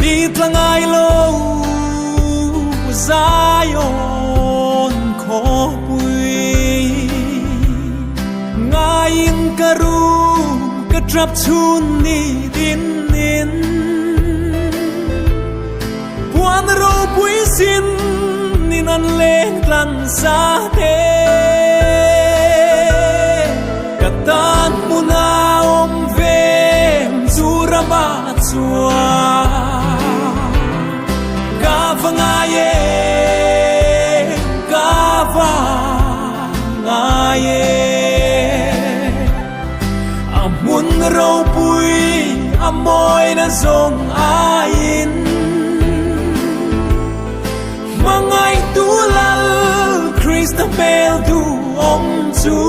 Ni tla ngai lo Zion khawpui Ngaiin ka rum ka trap chhun ni din in Puan ropui sin in an leng tlang sa te Ka tan hmun a awm ve chu ramah chuan Ka va ngai e, ka va ngai e. A hmun ropui a mawina zawng aiin Hmangaihtu Lal Krista hmel duhawm chu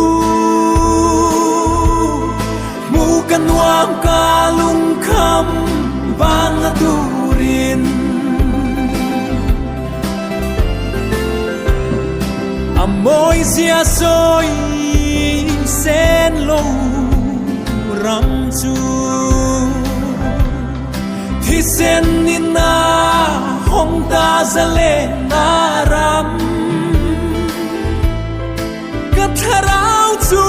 Hmu ka nuam ka lungkham vang a turin A mawi zia sawi sen lo ram chu Thisen in a hawng ta zalen a ram Ka thlarau chu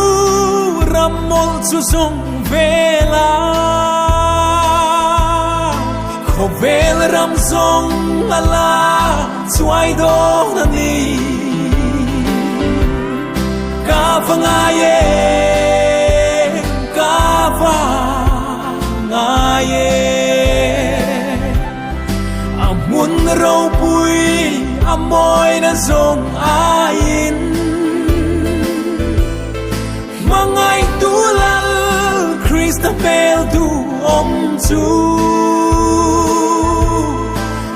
ram mawlh chu zawng vel a, khawvel ram zawng a la chuai dawn a ni. Ka va ngai e, ka va ngai e. A hmun ropui a mawina zawng aiin Hmangaihtu Lal Krista hmel duhawm chu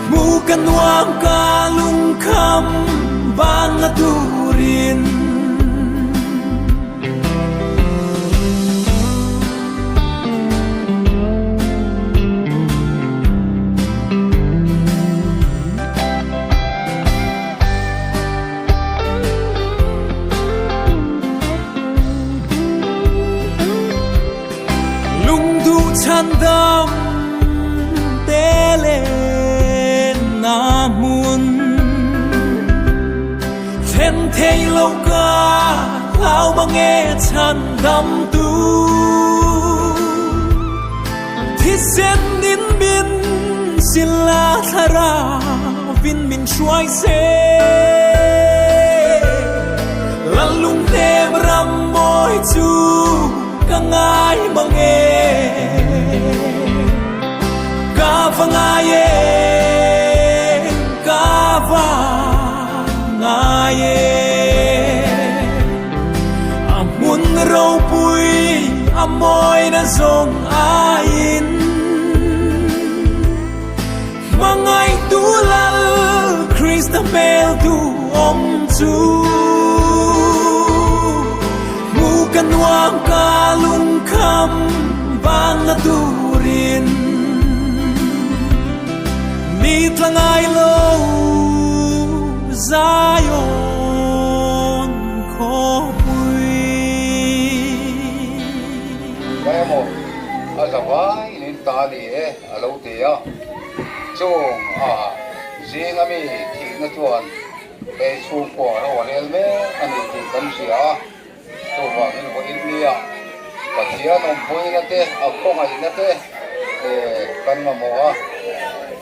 Hmu ka nuam ka lungkham vang a turin. Lungduh chhandam te len na hmun Thlen thei lo ka hlau mange chhandam tu Thisen in min sila thlarau in min hruai se Lalung hnem ram mawi chu ka ngai mange Ka va ngai e ka va ngai e A hmun ropui a mawina zawng aiin Hmangaihtu Lal Krista hmel duhawm chu Hmu ka nuam ka lungkham vang a turin Ni tla ngai lo Zion khawpui. Diamond a za vai in ta a ni e a lo ti a, chung a zinga mi thihna chuan hei chhungkua ro a rel mek a ni tih kan hria a, chuvangin vawiin nia Pathian awmpuina te a khawngaihna te kan mamawh a,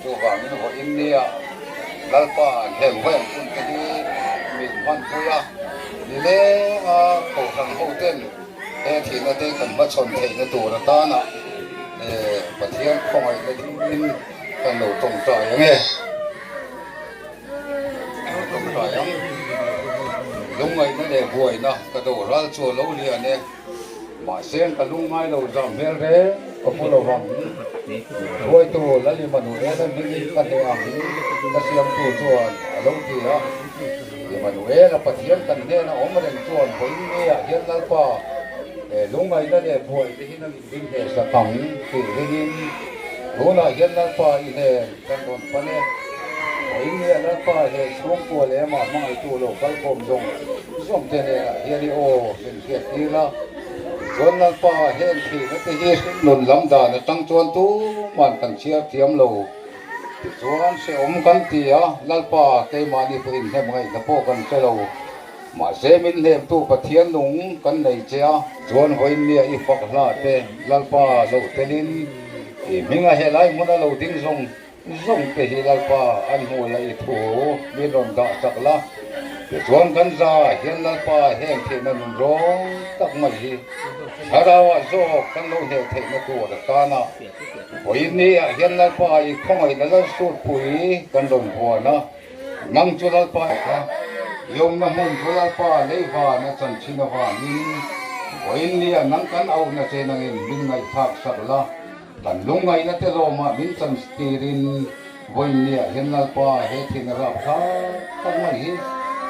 chuvangin vawiin nia Lalpa heng vawi ang hun te hi min hmanpui a, nilenga kohhran hoten He thihna te kan hmachhawn theihna tur atana Pathian khawngaihna dingin kan lo tawngtai ang e. Kan tawngtai ang. Lungngaihna leh buaina ka do ral chu a lo lian e. Mahse ka lungngai lo zam hmel reng ka pu lo vang. Hruaitu Lalimanuela hmingin ka hneh ang ka siamtu chuan a lo ti a. Emmanuel a Pathian kan hnena awm reng chuan vawiin ngeah hian Lalpa lungngaihna leh buai te hi nang in ding hneh sak ang tih ringin tunah hian Lalpa i hnen kan rawn pan e. Vawiin ngeah Lalpa he chhungkua leh amah hmangaihtu lo kalkhawm zawng zawng te hnenah hian i aw min hriat tir la. Chuan Lalpa heng thihna te hi hringnun lam dan atang chuan tuman kan chhiar thiam lo. Tichuan, hrehawm kan ti a, Lalpa, keimahni pawhin hnem ngaihna pawh kan hre lo. Mahse, min hnemtu Pathian nung kan nei che a. Chuan vawiinnia i fak hlah te, Lalpa, lo telin i hminga helai hmuna lo ding zawng zawng te hi Lalpa an hmuh la i thu min rawn dah chak la. Tichuan kan za hian Lalpa heng theihna nun rawng tak mai hi Thlarauah zawk kan lo hneh theihna tur atana Vawiinni ah hian Lalpa i khawngaihna Lalsutpui kan rawn huan a, nang chu Lalpa kha i awmna hmun chu Lalpa lei van a chanchin avangin vawiinni ah nang kan auhna che nangin min ngaihthlak sak la, kan lungngaihna te lawmah min chantirin vawiinni ah hian Lalpa he thin a rap thlak tak mai hi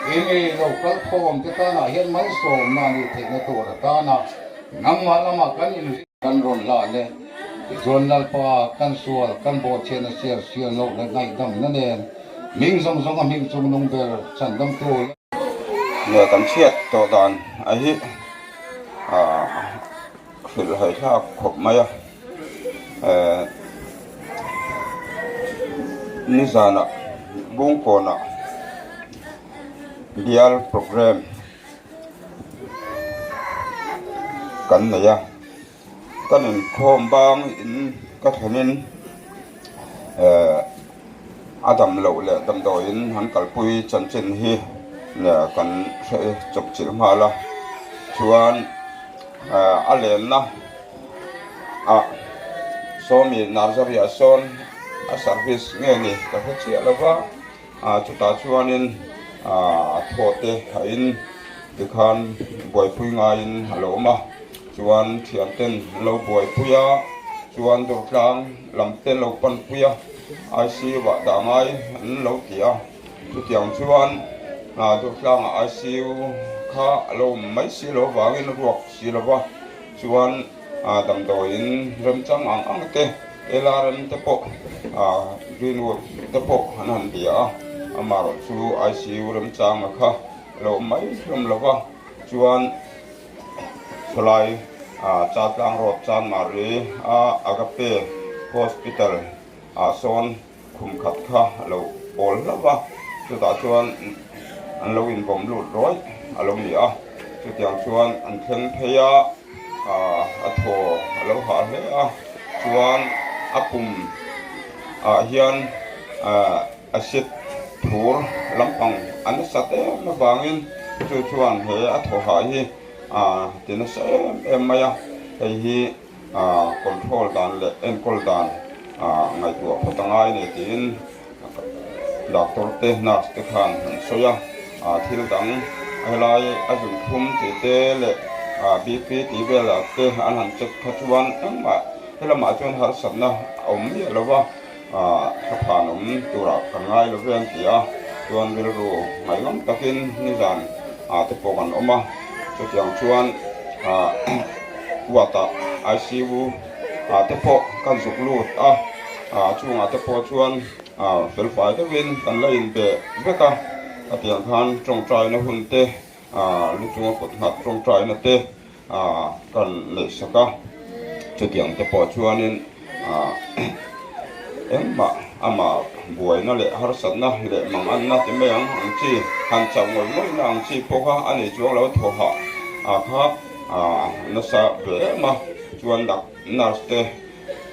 i mi lo kal khawm te tanah hian malsawmna a nih theihna tur atana nangmah lamah kan inri. Kan rawn hlan e. Tichuan Lalpa kan sual kan bawhchhiatna siar sial loh leh ngaihdamna nen hming zawng zawng a hming chung nung ber chhandamtu. Nge kan chhiat tawh dan a hi hrilh hai thlak khawp mai a, nizanah Bungkawnah bial programme. Kan nei a kan inkhawm bang in ka thlenin ehh a dam loh leh damdawiin an kalpui chanchin hi kan hre chawp chilh nghal a chuan ehh a lenna ah sawmi nursery ah sawn a service nge ni ka hre chiah lo va. Ah chutah chuanin ah thaw te a in tikhan buaipui ngaiin a lo awm a, chuan thianten an lo buaipui a, chuan Durtlang lam te lo panpui a, ICU ah dah ngai an lo ti a, chutiang chuan ah Durtlangah ICU kha a lo awm mai si lo vangin ruak si lo va, chuan ah damdawiin remchang ang ang te. LRM te pawh Greenwood te pawh an han bia a, amaherawh chu ICU remchanga kha a lo awm mai hlawm lo va, chuan chawlai Chaltlang Road Chanmari a Agape Hospital ah sawn khum khat kha a lo awl hlauh va, chutah chuan an lo inbawm lut rawih a lo ni a, chutiang chuan an thleng phei a. A thaw a lo hah hle a, chuan a pum ah hian acid thur lampang a nasa em avangin chu chuan he a thaw hah hi ti nasa em em mai a, hei hi control dan leh enkawl dan ngaihtuah phawt a ngai a ni tiin Doctor te nurse te khan an sawi a, thil dang helai a zun thlum tih te leh BP tih velah te an han check kha chuan engmah helamah chuan harsatna a awm miah lo va, thlaphan awm turah kan ngai lo ve an ti a, chuan rilru ngaihngam takin nizan ah te pawh kan awm a, chutiang chuan ward ah ICU ah te pawh kan zuk lut a, ah chungah te pawh chuan ah fel fai deuhin kan la inbe vek a, a tiang khan tawngtaina hun te ah lu chunga kut nghat tawngtaina te ah kan neih sak a, chutiang te pawh chuanin ah engmah amah buaina leh harsatna leh manganna ti mai ang ang chi han chauh ngawih ngawihna ang chi pawh kha a nei chuang lo thaw hah ah kha ah nasa ve em a. Chuan dak nurse te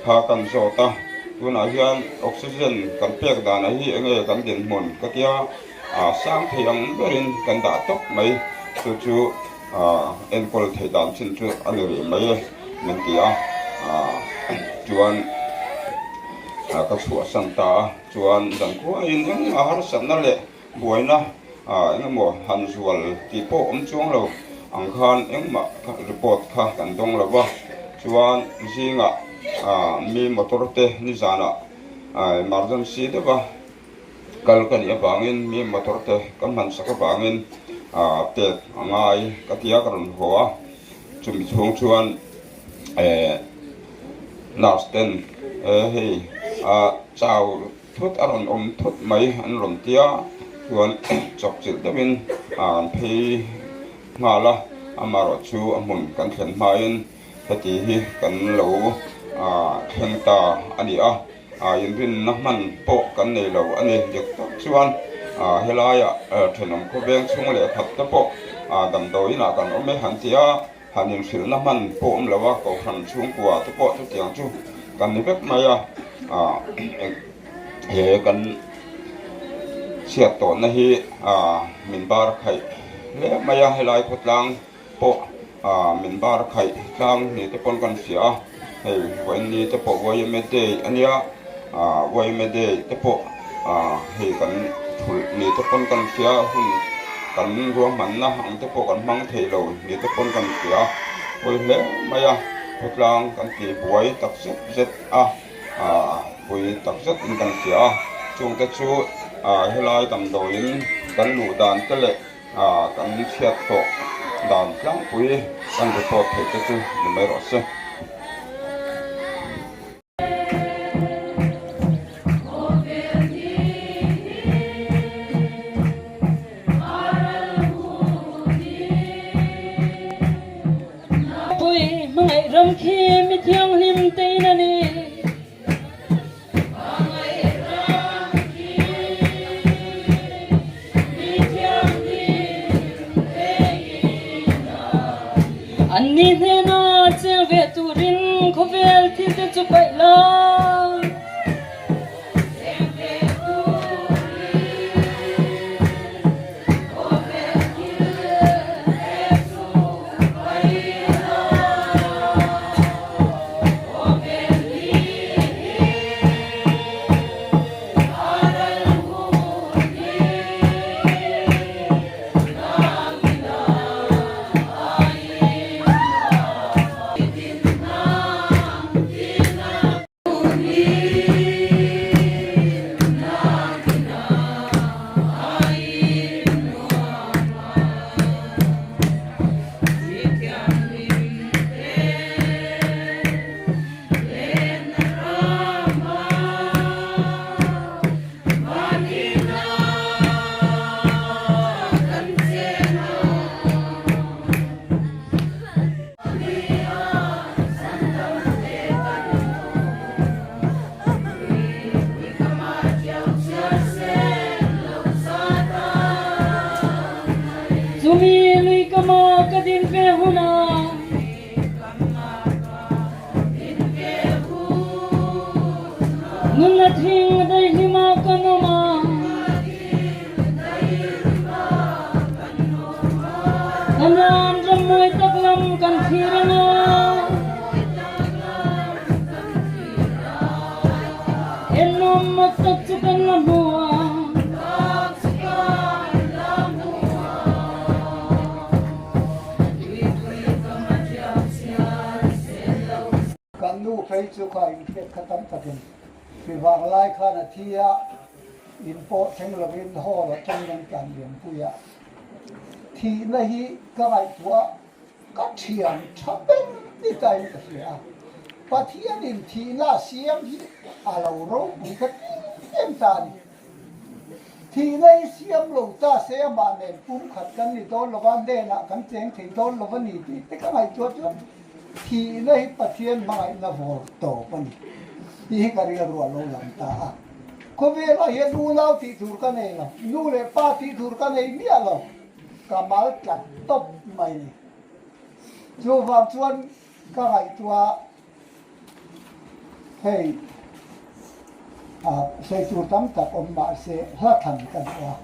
kha kan zawt a, tunah hian oxygen kan pek danah hi enge kan dinhmun ka tia a sang thei ang berin kan dah tawp mai, chu chu enkawl theih dan chin chu a ni rih mai e min ti a, chuan ka chhuahsan ta a, chuan zankhuain engmah harsatna leh Buaina engemaw han zual tih pawh awm chuang lo ang khan engmah report kha kan dawng lo va, chuan zingah mi motor te nizanah emergency deuha kal ka nih avangin mi motor te ka hman sak avangin pek a ngai ka tia ka rawn haw a, chumi chhung chuan nurse ten hei chau Thut a rawn awm thut mai an rawn tia chuan chawp chilh deuhin an phei nghal a, amaherawh chu a hmun kan thlen hmain heti hi kan lo thleng ta a ni a. Inrinna hman pawh kan nei lo a ni. Dik tak chuan helaiah thenawm khawveng chhung leh khat te pawh damdawiinah kan awm e han ti a, han inhrilhna hman pawh awm lo a, kohhran chhungkua te pawh chutiang chu kan ni vek mai a. He kan chhiat tawhna hi min bar khaih hle mai a, helai khawtlang pawh min bar khaih tlang ni te pawn kan hria a, hei vawiin te pawh yma day a nia, yma day te pawh hei kan thulh ni te pawn kan hria a, hun kan ruahmanna ang te pawh kan hmang thei lo ni te pawn kan hria a, pawi hle mai a, khawtlang kan tih buai tak zet zet a, pui tak zet in kan hria a, chungte chu helai damdawiin kan luh dan te leh. Kan chhiat tawh dan tlangpui kan report theih te chu ni mai rawh se. Pui hmangaih ram khi mi thianghlim tein a ni. Anni hnena cheng ve turin khawvel thil te chu paih la. Chumi lui kama ka din ve hunah Nunna thing daihlim ah kan awm a. Kan ram rammawi tak lam kan thlir ang a. Ennawm mak tak chu kan la hmu a. Kan nu phei chu kha inhriat kha tam takin hri vang lai khan a thi a, in pawh thleng lovin hall atangin an tlan liam pui a. Thihna hi ka ngaihtuah a, ka thian tha ber ni tain ka hria a. Pathianin thihna a siam hi a lo ropui kha em ta a ni. Thihna hi siam lo ta se amah nen pumkhat kan ni dawn lova, hnenah kan cheng thei dawn lova ni tih te ka ngaihtuah chuan thihna hi Pathian hmangaihna vawr tawp a ni tih hi ka rilruah lo lang ta a. Khawvelah hian unau tih tur ka nei lo, nu leh pa tih tur ka nei miah lo, ka mal tlat tawp mai ni. Chuvang chuan ka ngaihtuah Hei sawi tur tam tak awm mahse hla thlan ka duh a,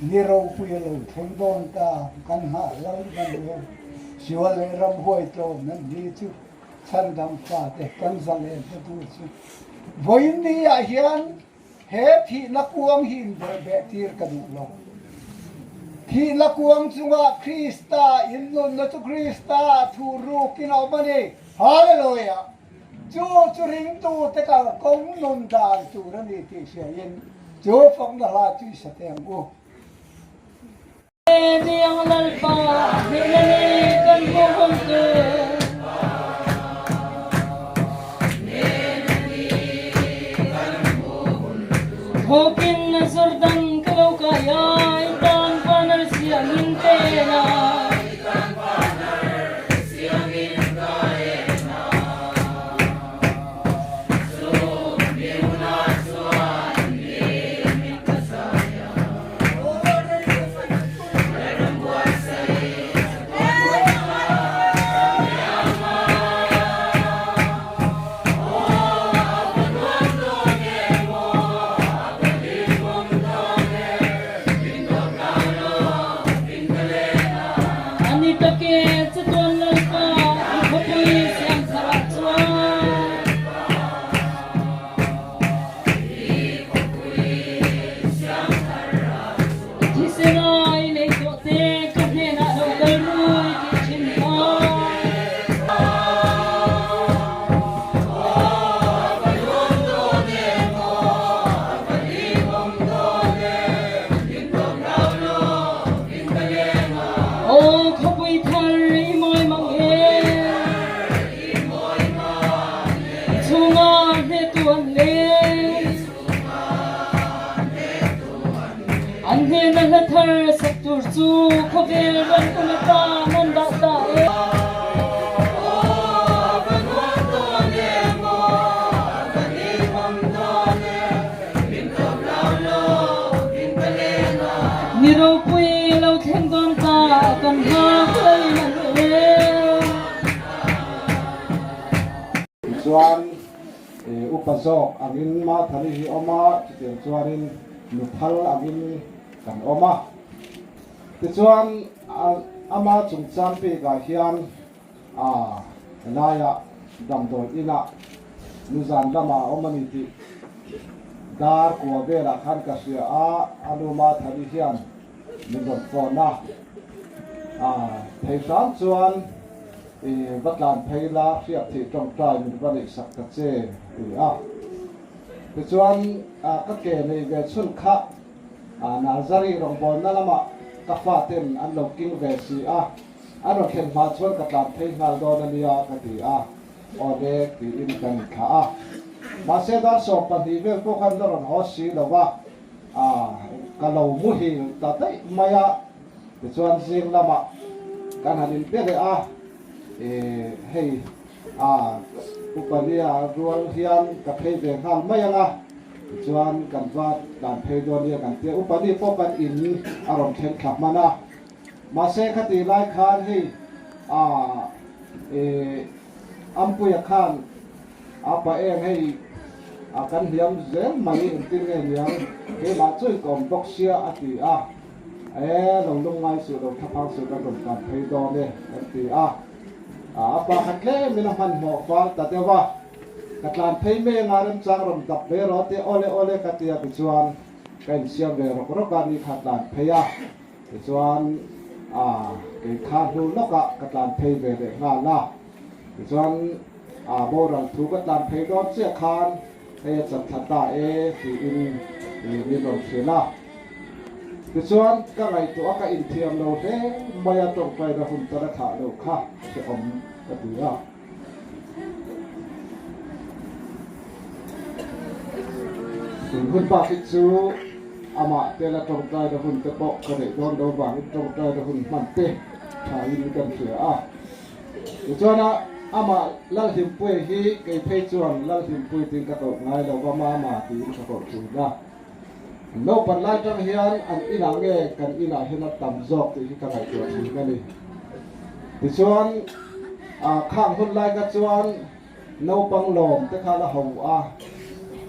ni ropui a lo thleng dawn ta, kan nghah hlauh hman em, sual leh ramhuai tlawm nan ni chu chhandam fate kan zalen hla tur chu vawiin ni ah hian he thihna kuang hi inbawlhbeh tir ka duh lo. Thihna kuang chungah Krista innunna chu Krista thu rukin a awm a ni. Hallelujah! Chu chu ringtute kal kawng nun dan tur a ni tih hriain chu fakna hla chu i sa teh ang u. Niang Lalpa hnehna nei kan hmuh hun tur. Thawkin Jordan ka lo kai a, i tan banner siangin ka en a. an leng. An hnena hla thar sak tur chu khawvel ram kum atan an dah ta e. Ni ropui lo thleng dawn ta kan nghak lai man e. Tichuan upa zawk angin Mathani hi awm a, chutiang chuanin nuphal angin kan awm a. Tichuan ama chungchang bikah hian a helaiah damdawi inah nizan lamah a awm a ni tih dar kua velah khan ka hria a, a nu Mathani hian min rawn phone a, a thei hram chuan i va tlan phei la hriat thih tawngtai min va neih sak ta che ti a. Tichuan ka ke nei ve chhun kha Nazari rawngbawlna lamah ka faten an lo king ve si a, an rawn thlen hma chuan ka tlan phei nghal dawn a nia ka ti a, aw le tiin kan inthlah a. Mahse dar 12 vel pawh khan la rawn haw si lo va. A, ka lo muhil ta daih mai a, tichuan zing lamah kan han inpe leh a, e, hei a, Upania rual hian ka phei ve nghal mai ang a, tichuan kan va tlan phei dawn nia kan tia, Upani pawh kan in a rawn thleng thla hman a, mahse khati lai khan hei a, e, Ampuia khan A pa eng hei a kan hliam zel mai engtin nge niang keimah chu i kawm bawk sia a ti a, e lo lungngai suh lo thlaphang suh kan rawn tlan phei dawn e kan ti a, a pa kha tlemin a hmanhmawh fal ta deuh a, ka tlan phei meng a remchang rawn dap ve rawh a ti awle awle ka ti a tichuan ka insiam ve rawk rawk a ni kha tlan phei a tichuan a kei kha hnu lawkah ka tlan phei ve leh nghal a tichuan A boral thu ka tlan phei dawn chiah khan hei a chan thla ta e tiin min rawn hrilh a. Tichuan ka ngaihtuah a ka inthiam lo hle mai a tawngtaina hun tan a thlah loh kha hrehawm ka ti a. Tun hun bak hi chu amah tela tawngtaina hun te pawh ka neih dawn lo vangin tawngtaina hun hman te thain kan hria a. Tichuan a amah Lalhlimpuia hi kei phei chuan Lalhlimpui tiin ka koh ngai lo va, Mama tiin ka koh thin a. An naupan lai tang hian an inah nge kan inah hian a tam zawk tih hi ka ngaihtuah thin a ni. Tichuan a khang hun lai kha chuan Naupang lawm te kha la ho a,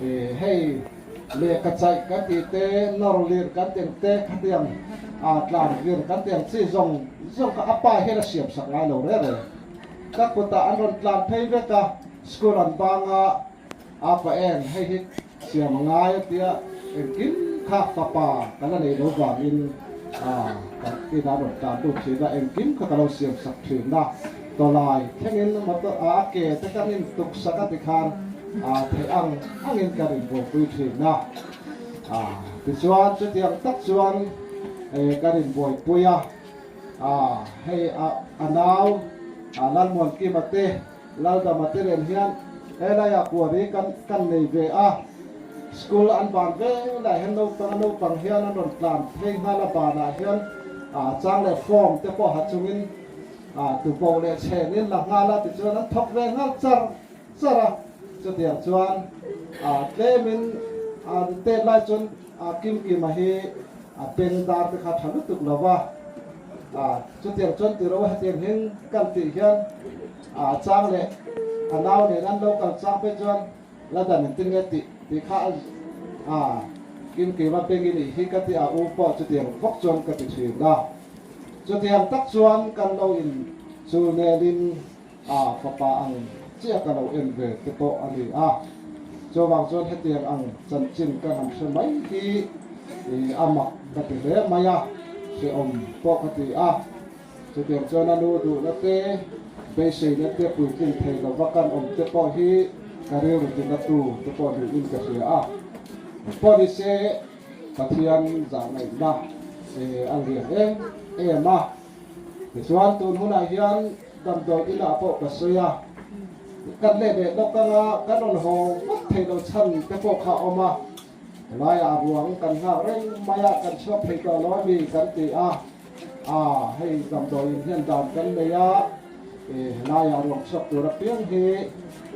e hei lehkha chaih kan tih te, nawr lir kan tih ang te, khatiang a tlan vir kan tih ang chi zawng zawng kha a pa hian a siam sak ngai lo re re. Ka kutah an rawn tlan phei vek a, school an bang a, a pa eng hei hi siam a ngai a tia engkim kha fapa ka la nei lo vangin a ka inah rawn tlan lut thin a, engkim kha ka lo siam sak thin a, tawlai thlengin motor a ke te kan in tuk sak a tikhan a theih ang angin kan in buaipui thin a, a tichuan chutiang tak chuan kan in buaipui a, a hei a a nau a Lalmuankima te. Laldama te nen hian helaiah kuari kan kan nei ve a, school an ban ve lai hian naupang a naupang hian an rawn tlan phei nghal a banah hian ah chang leh form te pawh ha chungin ah tuboh leh chhenin la nghal a tichuan an thawk ve nghal char char a, chutiang chuan ah tlemin an tet lai chuan ah Kimkima hi a beng dar te kha tha lutuk lo va. A, chutiang chuan ti ro hetiang hian kan tih hian a chang leh a nau nen an lo kal chang phei chuan la dan engtin nge tih tih kha a a kim keima bengin ih hi ka ti a u pawh chutiang vawk chuan ka ti thin a. Chutiang tak chuan kan lo in chu nelin a fapa ang chiah ka lo en ve te pawh a ni a. Chuvang chuan hetiang ang chanchin ka han hre mai hi a mak ka ti hle mai a, hrehawm pawh ka ti a. Chutiang chuan a nu duhna te, beiseina te puitlin thei lova kan awm te pawh hi ka rilru tina tu te pawh niin ka hria a. Pawh ni se Pathian zahngaihna a lian em em a. Tichuan tun hunah hian damdawi inah pawh ka sawi a. Kan leh leh lawk anga kan rawn haw vak thei lo chhan te pawh kha a awm a, helaiah ruang kan nghak reng mai a, kan chhuak thei tawh lo a ni kan ti a, aa hei damdawiin hian dan kan nei a, helaiah ruang chhuak tur apiang hi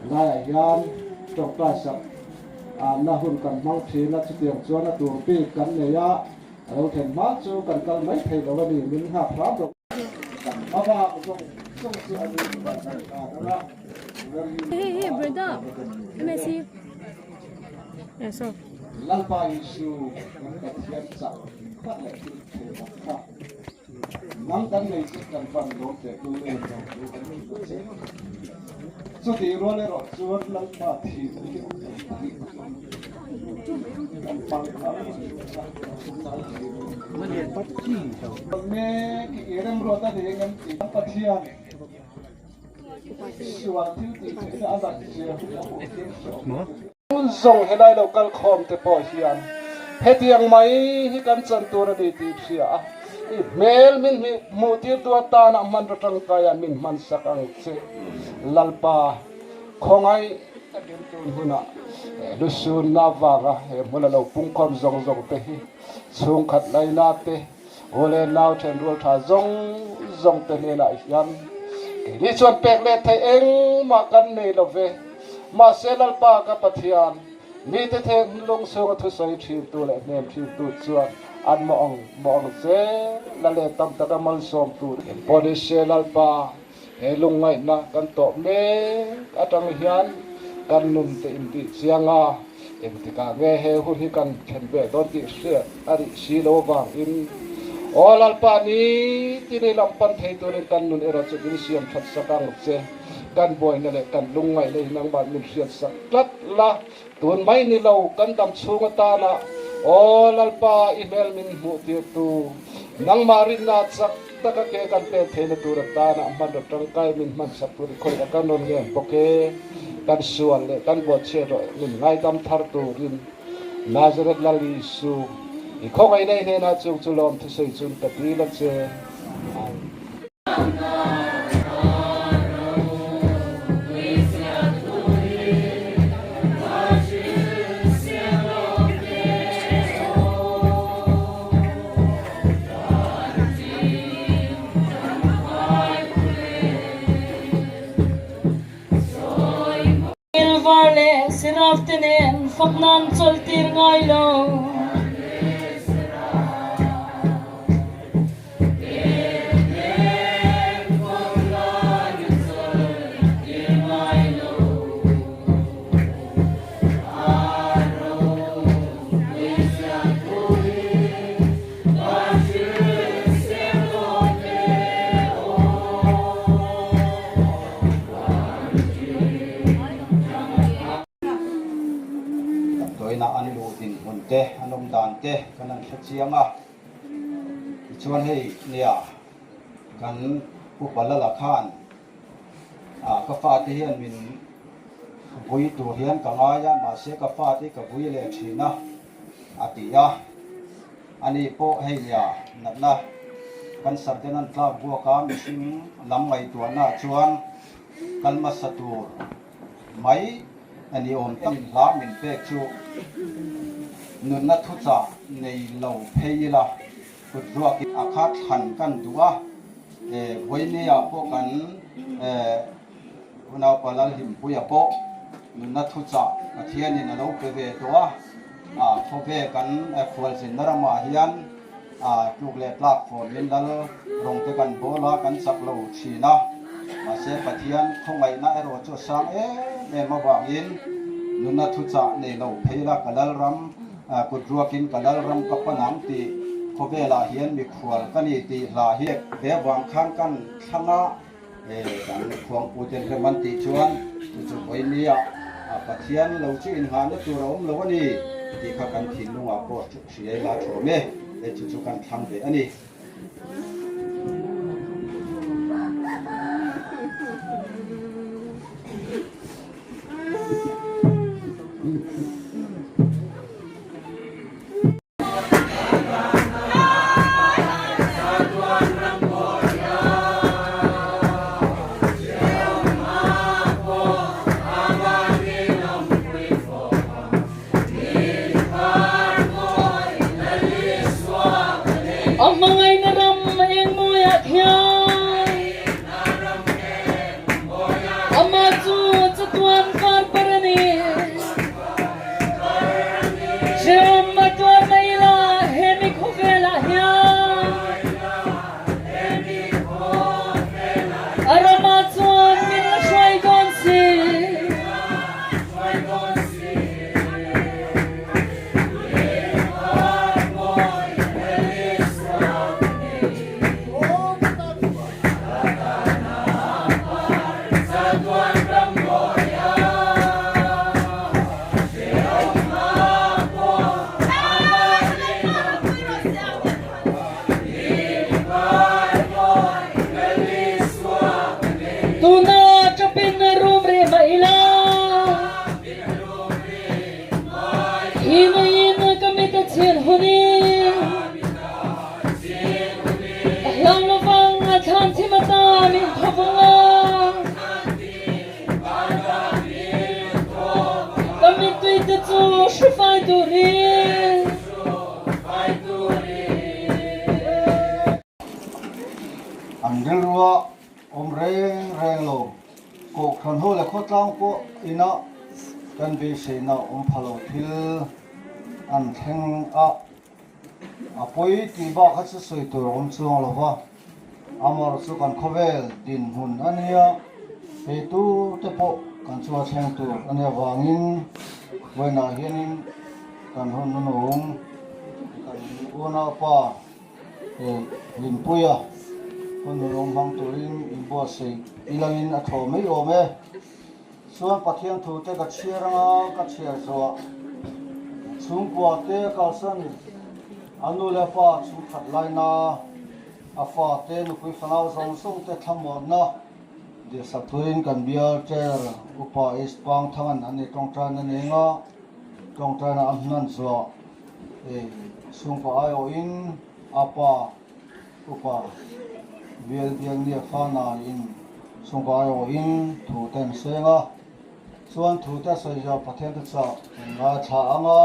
helaiah hian tawngtai sak na hun kan hmang thin a, chutiang chuan a tur bik kan nei a, a lo thlen hma chu kan kal mai thei lo a ni, min nghak hram rawh. Hey hey Brenda MSc Yeah so Lalpa Isu kan Pathian chak tak leh thil thei tak kha nang kan nei chu kan van lawm teh tu em lo chu kan ti ta che. Chutih rual erawh chuan Lalpa thih hi kan pang kha Mek i remruat a ni engem tih Pathian sual thil tih theihna a dat zia hi a hmuh tir hreh. Tun zawng helai lo kal khawm te pawh hian hetiang mai hi kan chan tur a ni tih hria a, i hmel min hmuh tir tu atana hmanraw tangkai ah min hman sak ang che Lalpa khawngaih takin tun hunah lusunna avanga he hmuna lo pungkhawm zawng zawng te hi Chhungkhat laina te, u leh nau thenrual tha zawng zawng te hnenah hian keini chuan pek leh theih engmah kan nei lo ve. Mahse Lalpa ka Pathian, mite thinlung chhunga thusawi thintu leh hnem thintu chuan an mawng mawng zel a leh tam taka malsawm tur pawh ni se Lalpa, He lungngaihna kan tawh mek atang hian kan nun te intih chiang a, engtikah nge he hun hi kan thlen ve dawn tih hriat a rih si lo avangin Aw Lalpa ni tini lam pan thei turin kan nun erawh chu min siam that sak ang che. Kan buaina leh kan lungngaihna hi nangmah min hriat sak tlat la, tun mai ni lo kan dam chhung atana Aw Lalpa i hmel min hmuh tirtu nangmah rinna chak Taka ke kan pek theihna tur atana hmanraw tangkai min hmansak tur i khawih a kan rawn ngen bawk e. Kan sual leh kan buatchhiat rawh min ngaidam thar turin Nazareth Lal Isu i khawngaihna i hnenah chung chu lawm thusawi chun ka dil a che. Amen. Silver leh Seraph te nen fak nan chawlh tir ngai lo. Damdawiina an luh dinhmun te, an awm dan te kan han hre chiang a. Tichuan hei nia kan upa Lala khan ka fate hian min vui tur hian ka ngai a, mahse ka fate ka vui leh thin a. a ti a. Ani pawh hei nia natna cancer ten an tlak buak a, mihring lam ngaihtuahna ah chuan kal hmasa tur mai a ni awm tak hla min pek chu nunna thuchah nei lo phei ila kut ruak in a kha thlan kan duh a, vawiini ah pawh kan Unaupa Lalhlimpuia pawh nunna thuchah Pathianin a lo pe ve tawh a, khawve kan khualzinna ramah hian tluk leh tlak fawmin lal rawng te kan bawl a, kan chak lo thin a, mahse Pathian khawngaihna erawh chu a sang em em avangin nunna thuchah nei lo phei la ka Lalram kut ruakin ka Lalram ka pan ang tih khawvelah hian mikhual ka ni tih hla hi ve vang khan kan thlang a. He kan khuangputen rem an tih chuan chu chu vawinia Pathian lo chu inngahna tur a awm lo a ni tih kha kan thinlungah pawh hriai la thawm e, hei chu chu kan thlang ve a ni. Tuna ṭapin rum rih mah ila, hi mei in ka mit a chhin hun i a hlang lovang a thlan thim ata min thovung a. Ka mittui te chu hrufai turin. An rilrua awm reng reng lo. Kohhran ho leh khawtlang pawh ina kan beiseina awm pha lo thil an thleng a. A pawi tih bak kha chu sawi tur a awm chuang lo va, amawr chu kan khawvel dinhmun a nia, hei tu te pawh kan chu a thleng tur a nia vangin vawiinah hianin kan hun nunung kan unaupa Hlimpuia hun nunung hmang turin inbuatsaih ilangin a thlawh mai awm e. Chuan Pathian thu te ka chhiar anga ka chhiar zuah chhungkua te kalsan a nu leh pa chhungkhat laina a fa te nupui fanau zawng zawng te thlamuanna dirsak turin kan bial chair upa East Pangthangan an nei tawngtaina neng a tawngtaina a hnan zuah chhungkua aiawhin a pa Upa Bial Bialnia Fana in chhungkaw aiawhin thu te an seng a, chuan thu te a sawi zia Pathian thuchah kan ngaithla ang a,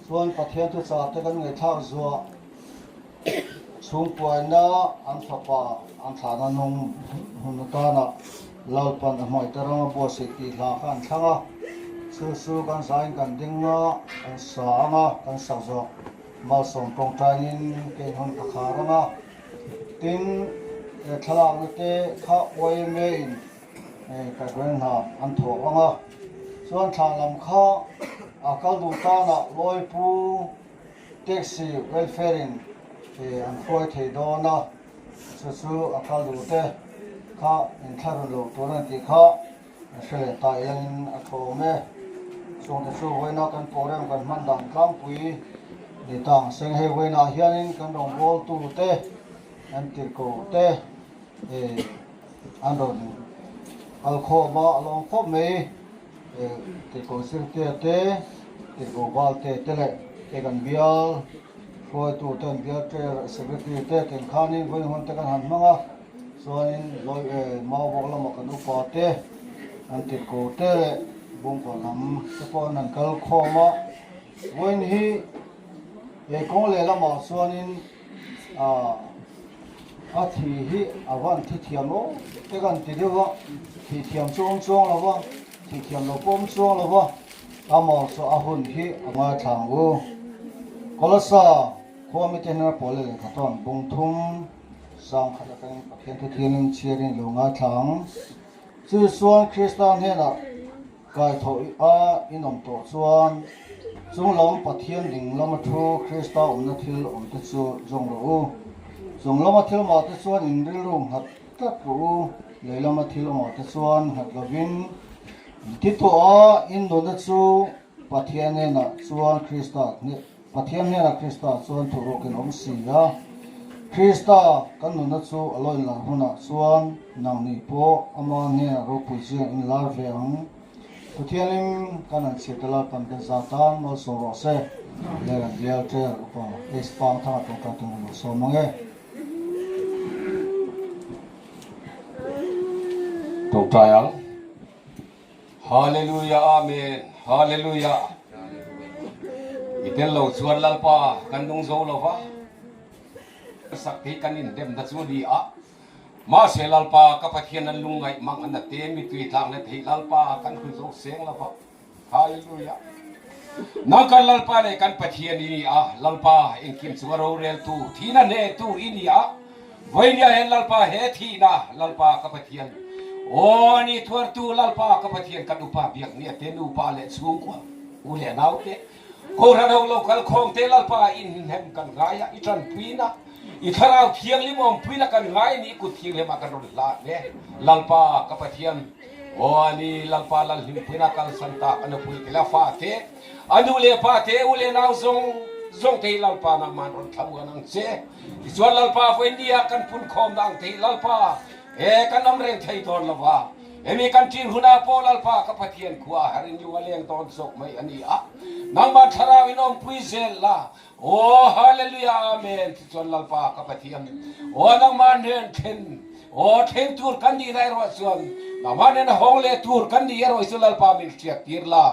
chuan Pathian thuchah te kan ngaihthlak zuah chhungkuaina an fapa an thlahna nung hun atana Lalpan a hmangaih te rama buatsaih tih hla kha an thlang a, chu chu kan zain kan ding a, kan sa ang a, kan sak zawk. Malsawm tawngtaiin kein hawn ka khar ang a, tin he thlalakna te kha yma in ka grand hna an thawk ang a, chuan thla lam kha a kal duh tanah Lawipu Taxi Welfare in an hruai thei dawn a, chu chu a kal duh te kha inthlahrun loh tur a ni tih kha A hre leh ta hianin a thawm e. Chungte chu vawiina kan program kan hman dan tlangpui ni ta ang seng. Hei vawiinah hianin kan rawngbawltu te, an tirhko te an rawn kal khawm a, a lawm khawp mai. Tirhko Sirtea te, tirhko Valte te leh hei kan bial hruaitu te, an bial chair secretary te ten khanin vawiin hun te kan han hmang a. Chuanin lawi mau bawk lama kan upa te, an tirhko te leh bungkaw lam te pawh an han kal khawm a. Vawiin hi he kawng leh lamah chuanin ah a thi hi a van thi thiam lo te kan ti deuh a, thi thiam chu awm chuang lo va, thi thiam lo pawh awm chuang lo va, amah chu a hun hi a ngaithla ang u. Kolasa khua mite hian a pawl leh lehkha tawn bung thum. Sang khat atangin Pathian thu thiangin chhiarin i lo ngaithla ang. Chu chuan Krista hnenah kaithawh a inawm tawh chuan chung lam Pathian ding lama thu Krista awmna thil awmte chu zawng rawh u. Chung lama thil mahte chuan in rilru nghat tlat rawh u, lei lama thil awmahte chuan nghat lovin in thi tawh a, in nunna chu Pathian hnenah chuan Krista hneh Pathian hnenah Krista chuan thurukin awm si a, Krista kan nunna chu a lo inlar hunah chuan nangni pawh ama hnenah ropui chiang inlar ve ang. Pathianin kan han chhiat a Lalpan kan za tan malsawm rawh se. Lehlam bial chair upa Ace Pang Thanga tawngtai tur lo sawm ang e. Tawngtai ang. Hallelujah Amen Hallelujah I tel lo chuan Lalpa kan nung zo lo va sak hi kan in dem na chu ni a mahse Lalpa ka Pathian an lung ngaih mang an na te mi tui tlang le thei Lalpa kan hui zo seng lo va Hallelujah Nang kan Lalpa leh kan Pathian i ni a Lalpa engkim chunga rorel tu thihna hne tu i ni a Vawinia hian Lalpa he thihna Lalpa ka Pathian. Aw ani thuartu Lalpa ka Pathian kan upa biak nia te nupa leh chhungkua u leh nau te Kohhran ho lo kal khawm te Lalpa in hnem kan ngai a i tanpuina i thlarau thianghlim awmpuina kan ngai a ni i kut thianghlim ah kan rawn hlat e Lalpa ka Pathian aw ani Lalpa Lalhlimpuina kalsan tak a nupui te leh a fa te a nu leh pa te u leh nau zawng zawng te hi Lalpa nangman rawn thlamuan ang che tichuan Lalpa vawi ni ah kan pun khawmna ang te hi Lalpa he kan awm reng thei dawn lo va hemi kan ṭin hunah pawh Lalpa ka Pathian khua a harin lung a leng dawn zawk mai a ni a nangmah thlarau in awmpui zel la Aw Hallelujah Amen tichuan Lalpa ka Pathian aw nangmah hnen thlen aw thleng tur kan nih na erawh chuan nangmah nen a hawng leh tur kan nih erawh hi chu Lalpa min hriat tir la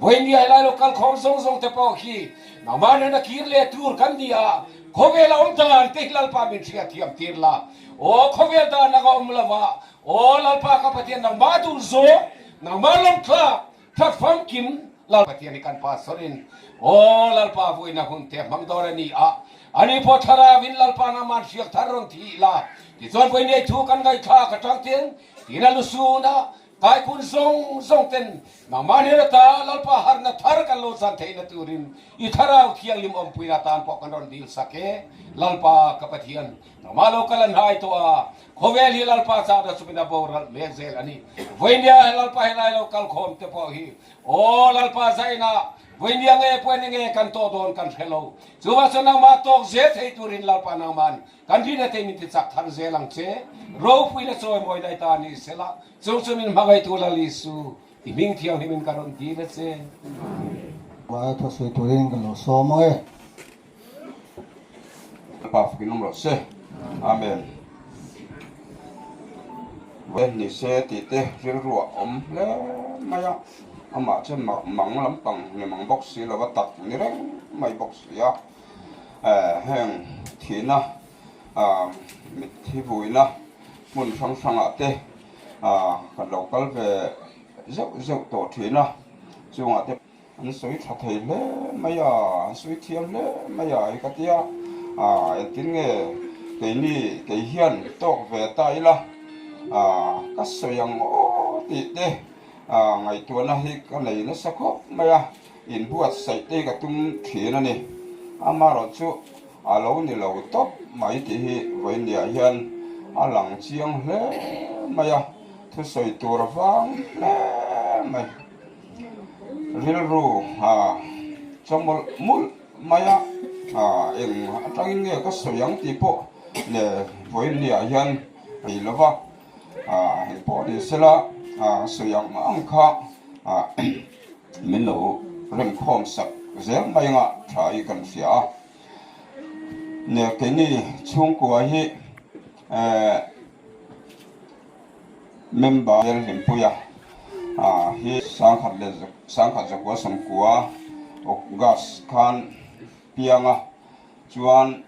vawiin helai lo kal khawm zawng zawng te pawh khi nangmah nen a kir leh tur kan ni a khawvel a awm dan te hi Lalpa min hriat thiam tir la aw khawvel dan anga awm lova aw Lalpa ka Pathian nangmah duh zawng nangmah lawmthlak Thlat famkim Lal Pathian hi kan pastor in aw Lalpa vuina hun te hmang dawn a ni a, ani pawh thlarau in Lalpa nangman hriak thar rawn thi ila tichuan vawi nei thu kan ngaihthlak atang ten tina lusun a kaikun zawng zawng ten nangmah hnen ata Lalpa harna thar kan lo chan theihna turin i thlarau thianghlim awmpuina tan pawh kan rawn dil sak e Lalpa ka Pathian nangmah lo kal a hnai tawh a Khawvel hi Lalpa chahna chungin a boral mek zel a ni. Vawinia he Lalpa helai lo kal khawm te pawh hi aw Lalpa zaina vawinia nge puan nge kan tawh dawn kan hre lo. Chuvang chuan nangmah tawk zel thei turin Lalpa nangman kan rin atei min ti chak thar zel ang che. Ropuina chawimawi dai ta ni sela chung chu min hmangaihtu Lal Isu i hming thianghlim in ka rawn dil a che. Vai thaw sawi turin ka lo sawm ang e. Lalpa fakin awm rawh se. Amen. Vawiin ni se tih te rilru a awm hle mai a, amah chuan mang lampang ni mang bawk si lova tak ni reng mai bawk si a. Heng thihna mitthi vuina hmun hrang hrangah te kan lo kal ve zeuh zeuh tawh thin a, chungah te. An sawi tha thei hle mai a, an sawi thiam hle mai a i ka tia, ah engtin nge keini kei hian tawk ve ta ila, ah ka sawi ang aw tih te ah ngaihtuahna hi ka nei nasa khawp mai a, inbuatsaih te hi ka tum thin a ni. Amaherawhchu a lo ni lo tawp mai tih hi vawiinniah hian a lang chiang hle mai a, thusawi tur vang hle mai. Rilru chawmawlh mawlh mai a, eng atangin nge ka sawi ang tih pawh leh vawiin ni ah hian ei lo va, hei pawh ni sela sawi ang ang kha min lo remkhawm sak zel mai anga tha hi kan hria a, keini chhungkua hi Member Hlimpuia hi sangkhat leh sangkhat zakua sawmkua August khan pianga chuan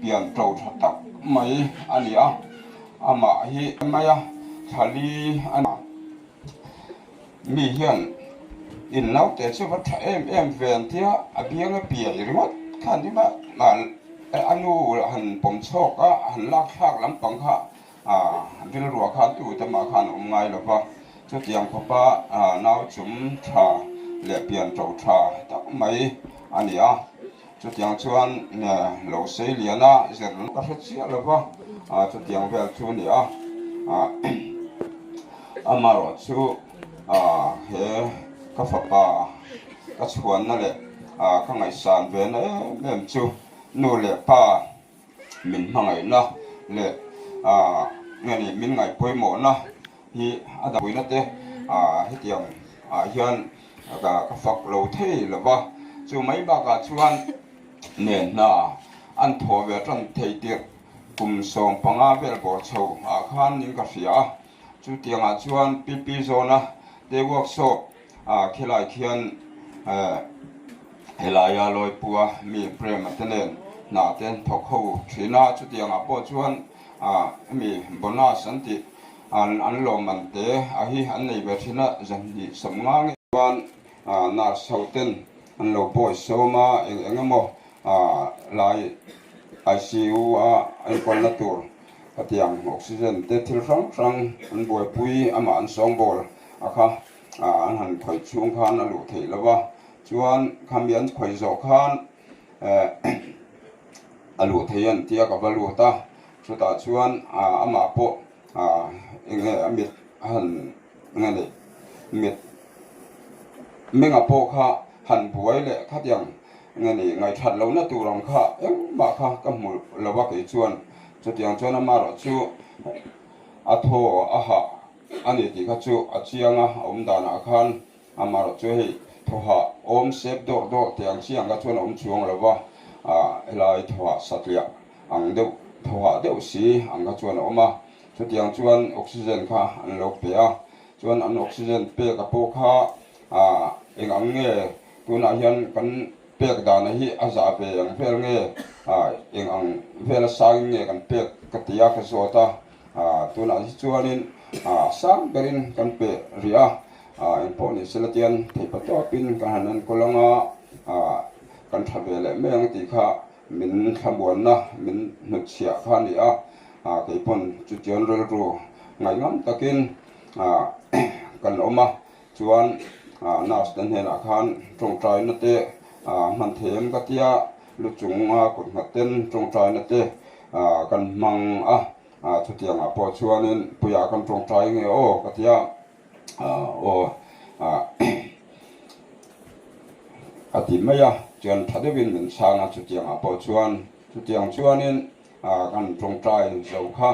pian to tha tak mai a ni a, amah hi maia thlali a ni. Mi hian in naute chu va tha em em ve an tia, a biang a piai ringawt khan ni mah a nu han pawm chhawk a, han lak thlak lampang kha rilruah khan tute mah khan awm ngai lo va, chutiang khawpa nau chum tha leh pian to tha tak mai a ni a, chutiang chuan lo sei lian a zir ka hre chiah lo va, chutiang vel chu a ni a. Amaherawh chu he ka fapa ka chhuanna leh ka ngaihsan ve na em em chu nu leh pa min hmangaihna leh nge ni min ngaihpawimawhna hi a dahpuina te hetiang ah hian ka fak lo thei lo va, chu mai bakah chuan nen hna an thaw ve tan thei tirh kum 15 vel bawr chho ah khan in ka hria a. Chutiangah chuan PP zawna te workshop ah khilai khian helaia Lawipua mi Prema te nen hna te an thawk ho thin a, chutiangah pawh chuan hemi bonus an tih an lawmman te a hi an nei ve thin a, 250 nge chuan nurse ho ten an lo bawi sawm a, eng eng emaw lai ICU a enkawlna tur. Khatiang oxygen te thil hrang hrang an buaipui amah an sawngbawl a kha an han khawih chhung khan a luh theih lo va, chuan khami an khawih zawh khan a luh theih an tia ka va lut a, chutah chuan amah pawh eng nge a mit a han eng nge ni mit menga pawh kha han buai leh khatiang nge ni ngaihthat lohna tur ang kha engmah kha ka hmu lo a kei chuan chutiang chuan amaherawhchu a thaw a hah a ni tih kha chu a chiang a, a awm danah khan amaherawhchu hei thaw hah awm sep dawrh dawrh tih ang chiang kha chuan a awm chuang lo va, ah helai thaw hah satliah ang deuh thaw hah deuh si ang kha chuan a awm a, chutiang chuan oxygen kha an lo pe a, chuan an oxygen pek a pawh kha ah eng ang nge Tunah hian kan pek dana hi a zah ve ang vel nge eng ang vela sangin nge kan pek ka ti a ka zawt a, tunah hi chuanin sang berin kan pe rih a, engpawh ni sela tian theihpa tawpin kan han enkawl ang a, kan tha ve leh mai ang tih kha min thlamuanna min hnutchhiah kha a ni a, keipawn chutiang rilru ngaihngam takin kan awm a. Chuan nurse te hnenah khan tawngtaina te hman thei em ka tia, lu chung a kut nghat ten tawngtaina te kan hmang a, chutiangah pawh chuanin puiah kan tawngtai nge aw ka tia, aw a ti mai a, chuan tha deuhin min chhang a chutiangah pawh chuan, chutiang chuanin kan tawngtai zo kha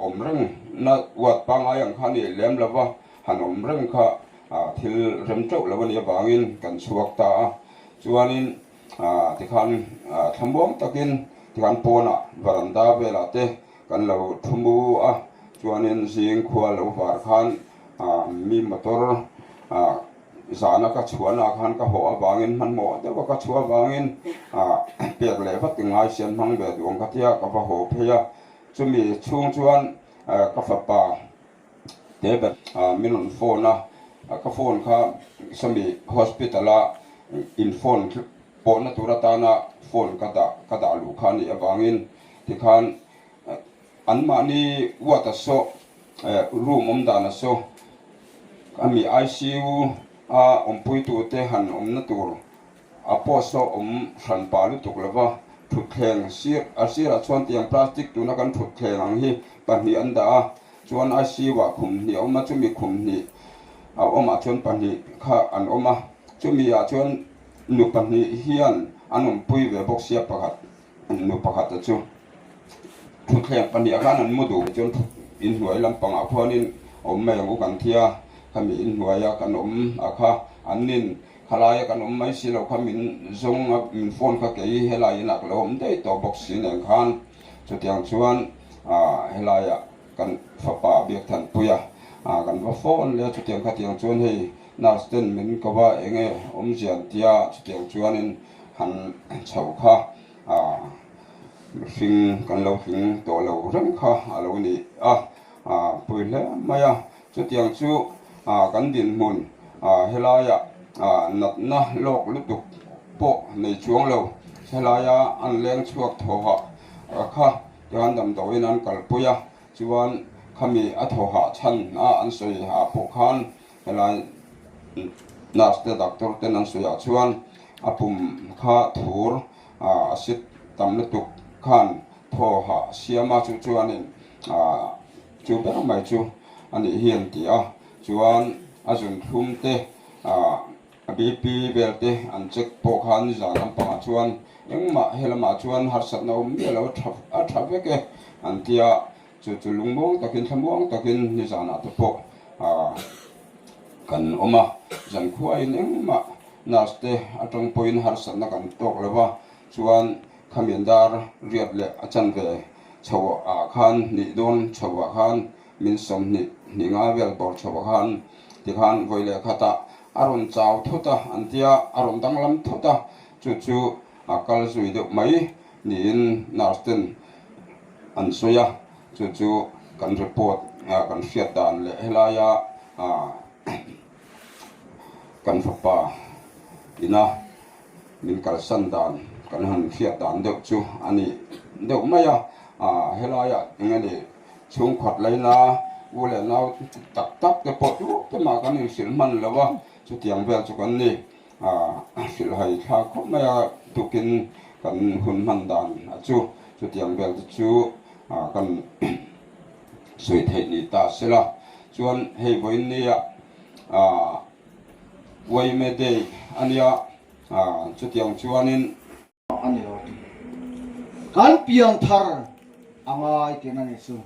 awm reng na uat pangngai ang kha a ni lem lo va. Han awm reng kha thil rem teuh lo a nih avangin kan chhuak ta a, chuanin tikhan thlamuang takin tikhan pawnah varanda velah te kan lo thu mu a, chuanin zing khua lo var khan mi motor zana ka chhuahna khan ka hawh avangin hmanhmawh deuha ka chhuah avangin pek leh vat ngai siam hmang ve duh ang ka tia ka va haw phei a, chumi chhung chuan ka fapa. Te ber min rawn phone a, ka phone kha sawmi hospital a in phone pawhna tur atana phone ka dah ka dah luh kha a nih avangin tikhan anmahni ward a saw room awm dan a saw ami ICU a awmpui tute han awmna tur a post saw awm hran pah lutuk lova thutthleng sir a sirah chuan tiang plastic tuna kan thutthleng ang hi pahnih an dah a. Chuan ICU ah khum hnih a awm a, chumi khum hnih a awmah chuan pahnih kha an awm a, chumi ah chuan nu pahnih hian an awmpui ve bawk sia pakhat nu pakhat a chu thutthleng pahnih ah khan an mu duh chuan inhnuai lampangah khuanin awm mai ang u kan thi a, khami inhnuai a kan awm a kha an nin khalai a kan awm mai si lo kha min zawng a min phone kha kei helai inah ka lo awm daih tawh bawk si nen khan chutiang chuan ah helai ah. Kan fapa Biakthanpuia kan va phone leh a, chutiang khatiang chuan hei nurse ten min ko va eng nge awmzia an tia, chutiang chuanin han chho kha mihring kan lo tling tawh lo reng kha a lo ni a, pui hle mai a. Chutiang chu kan dinhmun helaia natna lawk lutuk pawh nei chuang lo, helaia an leng chhuak thawhah kha Chuan damdawiin an kalpui a, chuan khami a thaw hah chhan a an sawi ah pawh khan helai nurse te doctor ten an sawi ah chuan a pum kha thur a sit tam lutuk khan thaw hah siam a chu chuanin chu ber mai chu a nih hi an ti a, chuan a zunthlum te A BP vel te an check pawh khan nizan lampangah chuan engmah he lamah chuan harsatna awm miah lo a tha vek e an ti a, chu chu lungmuang takin thlamuang takin nizanah te pawh kan awm a, zankhuain engmah nurse te atang pawhin harsatna kan tawk lo va, chuan khamian dar riat leh a chanve chho ah khan hnih dawn chho ah khan min 20 hnih nga vel bawr chho ah khan tikhan vawi leh khatah a rawn chau thut a an tia, a rawn danglam thut a, chu chu a kal zui deuh mai niin nurse ten an sawi a, chu chu kan report kan hriat dan leh helaia kan fapa ina min kalsan dan kan han hriat dan deuh chu a ni deuh mai a. Helaiah eng nge ni chhungkhat laina u leh nau tak tak te pawh chu te mah kan inhrilh hman lo a, chutiang vel chu kan ni. Hrilh hai thlak khawp mai a, tukin kan hun hman dan a chu chutiang vel te chu kan sawi theih ni ta se la. Chuan hei vawiin nia Uaime Day a nia, chutiang chuanin. A ni lo tih kan piangthar a ngai tihna ni chu.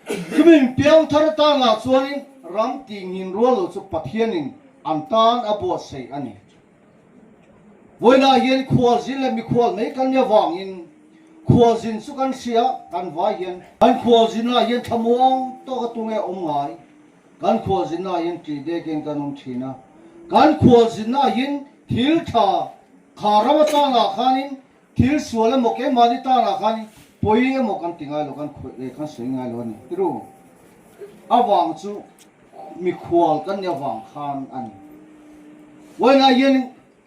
Chumin piangthar atan lah chuanin ram tihngin rual lo chu Pathianin an tan a buatsaih a ni. Vawiinah hian khualzin leh mikhual mai kan nia vangin khualzin chu kan hria kan vai hian kan khualzinah hian thlamuang tawka tunge awm ngai kan khualzinah hian tih dekin kan awm thin a, kan khualzinah hian thil tha Kha ram atangah khanin thil sual emaw keimahni tanah khanin pawi emaw kan ti ngai lo, kan khawih leh kan sawi ngai lo a ni. Tiru, avang chu mikhual kan nih avang khan a ni. Vawiinah hian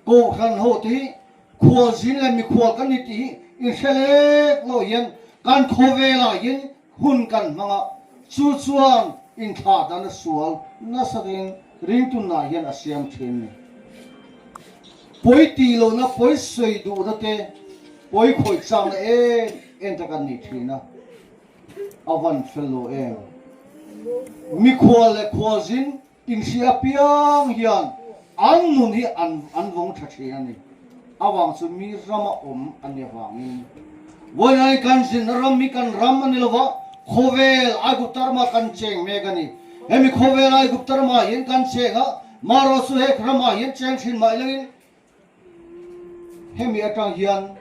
Kohhran ho te hi khualzin leh mikhual kan ni tih hi inhre lek lo hian kan khawvelah hian Hun kan hmang a, chu chuan inthlah dan a sual nasa ding ringtunah hian a siam thin ni. Pawi tih lohna, pawi sawi duhna te, pawi khawih chakna em em te kan nei thin a, a van fel lo em. Mikhual leh khualzin Inhria apiang hian an nun hi an an vawng tha thin a ni. Avang chu mi rama awm a ni avangin. Vawiinah kan zinna ram hi kan ram a ni lova, khawvel Aigupta ramah kan cheng mek a ni. Hemi khawvel Aigupta ramah hian kan cheng a, marawh chu hek ramah hian cheng thin mah ilangin Hemi atang hian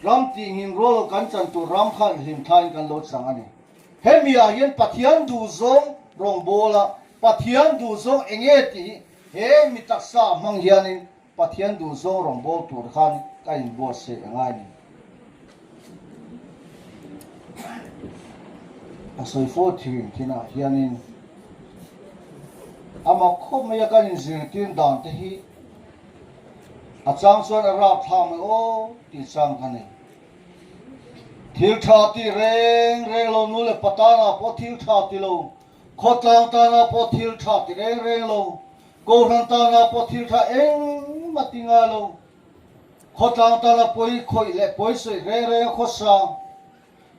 ram tihngin rual lo kan chan tur ram khan hlim thlain kan lo chang a ni. Hemi ah hian Pathian duhzawng rawngbawla Pathian duhzawng eng nge tih hi he mi taksa hmang hianin Pathian duhzawng rawngbâwl tur khan ka inbuatsaih a ngai ni. A sawi fo thin thinah hianin a mak khawp mai a kan inzirtir dan te hi A chang chuan a rap thla mai aw tih chang ka nei. Thil tha ti reng reng lo nu leh pa tanah pawh thil tha ti lo, khawtlang tanah pawh thil tha ti reng reng lo, kohhran tanah pawh thil tha engmah ti ngai lo, khawtlang tana pawi khawih leh pawi sawi reng reng a khawsa.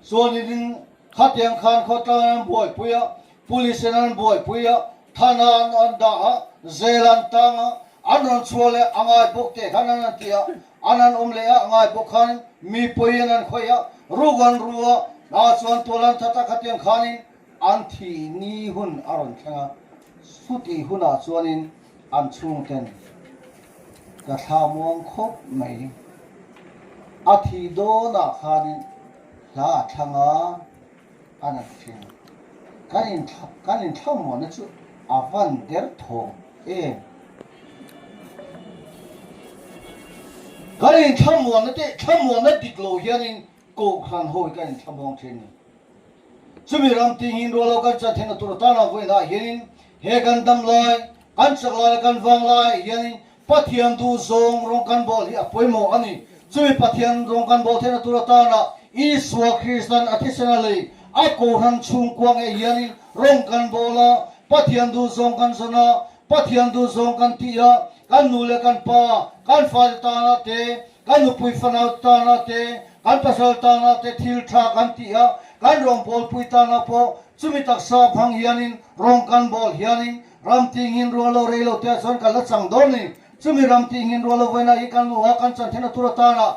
Chuanin khatiang khan khawtlang an buaipui a, police in an buaipui a, thana an an dah a, zel an tang a, an rawn chhuah leh a ngai bawk teh khan an an ti a, an an awm leh a, a ngai bawk khan mi pawi an an khawih a, ruk an ru a, hna chuan tual an that a, khatiang khanin an thi ni hun a rawn thleng a, chutih hunah chuanin an chhungten ka thla muang khawp mai. A thi dawnah khanin hla a thlang a, a nat thin. Kan in kan inthlang muanna chu a van der thawm em. Kan inthlang muanna te thlamuanna dik lo hianin Kohhran ho hi kan inthlamuang thin ni. Chumi ram tingin rual lo kan chan theihna tur atana vawiinah hianin he kan dam lai, kan chak lai leh kan vang lai hianin Pathian duh zawng rawng kan bawl hi a pawimawh a ni. Chumi Pathian rawng kan bawl theihna tur atana Isua Kristan a thisen a lei a Kohhran chhungkua ngei hianin rawng kan bawl a, Pathian duh zawng kan zawn a, Pathian duh zawng kan tih a, kan nu leh kan pa, kan fate tana te, Kan nupui fanau tana te, kan pasal tana te thil tha kan ti a, kan rawngbawlpui tana pawh chumi taksa hmang hianin rawng kan bawl hianin ram tingin rual lo rei lo te ah chuan kan la chang dawn ni. Chumi ram tingin rual lo vawiinah hi kan luha kan chan theihna tur atana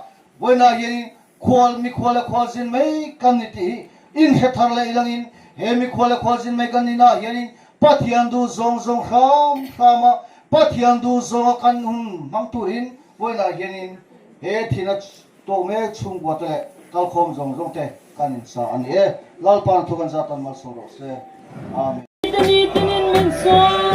vawiinah hianin khual mikhual leh khualzin mai kan ni tih hi inhre thar leh ilangin he mikhual leh khualzin mai kan nihnaah hianin Pathian duh zawng zawng hram hram a, Pathian duh zawnga kan hun hmang turin Vawiinah hianin he thihna tawh mek chhungkua te leh kalkhawm zawng zawng te kan insa a ni e. Lalpa'n thu kan zat tan malsawm rawh se. Amen. Ni tinin min sawi.